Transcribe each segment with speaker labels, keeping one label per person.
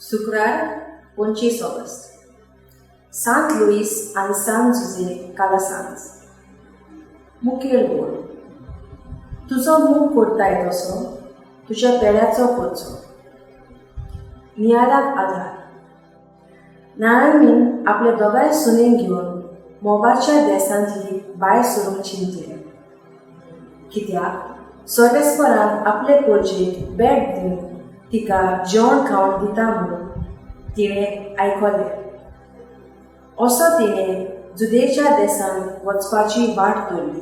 Speaker 1: शुक्रार 25 ऑगस्ट. सांत लुईस आनी सांत जुझे कालासांज. मुखेल गोल, तुजो मोग करताय तसो तुज्या पेल्याचो करचो. नियाळाक आदार. नारायणीन आपल्या दोगांय सुनेक घेवन मोबाच्या देसांतली भायर सरूंक चिंतलें, कित्याक सर्वेस्परान आपले परजेक भेट दिवन तिका जेवण खावण दिता म्हूण तिणें आयकलें. असो तिणें जुदेच्या देसांत वचपाची वाट धरली.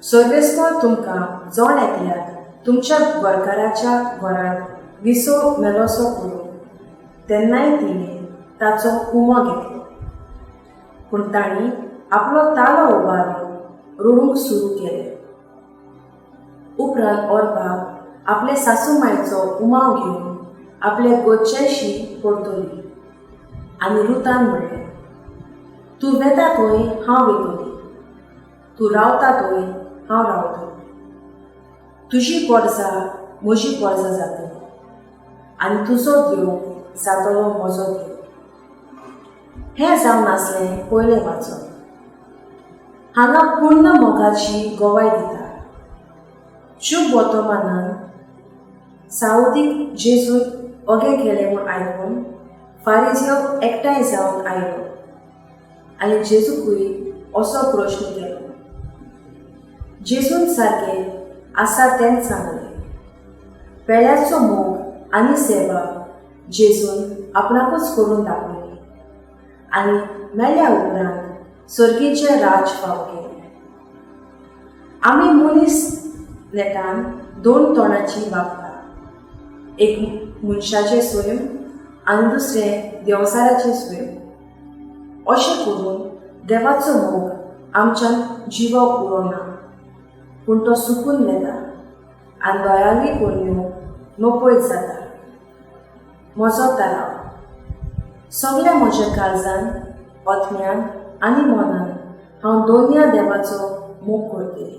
Speaker 1: सर्वेस्पर तुमकां जण एकल्याक तुमच्या घरकाराच्या घरांत विसव मेलोसो करूं. तेन्नाय तिणें ताचो उमो घेतलो, पूण तांणी आपलो तालो उबारून रडूंक सुरू केलें. उपरांत ओरपा आपले सासू मायचो उमाव घेवन आपले गोच्याशी परतली आनी रुतान म्हणलें, तूं वेता थंय हांव वेतली, तूं रावता थंय हांव रावतली. तुजी पोरसां म्हजी पोरसां जातली आनी तुजो देव जातलो म्हजो देव. हें जावन आसलें पयलें वाचप. हांगा पूर्ण मोगाची गवाय दिता. शुभ वर्तमानान सावदीक जेजून अगें केलें म्हूण आयकून फारिजेव एकठांय जावन आयलो आनी जेजूकूय असो प्रश्न केलो. जेजून सारकें आसा तेंच सांगलें. पेल्याचो मोग आनी सेवा जेजून आपणाकूच करून दाखयली आनी मेल्या उपरांत सर्गीचें राज फाव केलें. आमी मनीस नेटान दोन तोंडाची वागता, एक मनशाचें सैम आनी दुसरें देंवचाराचें सैम. अशें करून देवाचो मोग आमच्यान जिवो उरोना, पूण तो सुकून वेता आनी दयाळी करण्यो नपयत जाता. म्हजो तराव. सगल्या म्हज्या काळजान, आत्म्यान आनी मनान हांव दोनया देवाचो मोग करतली.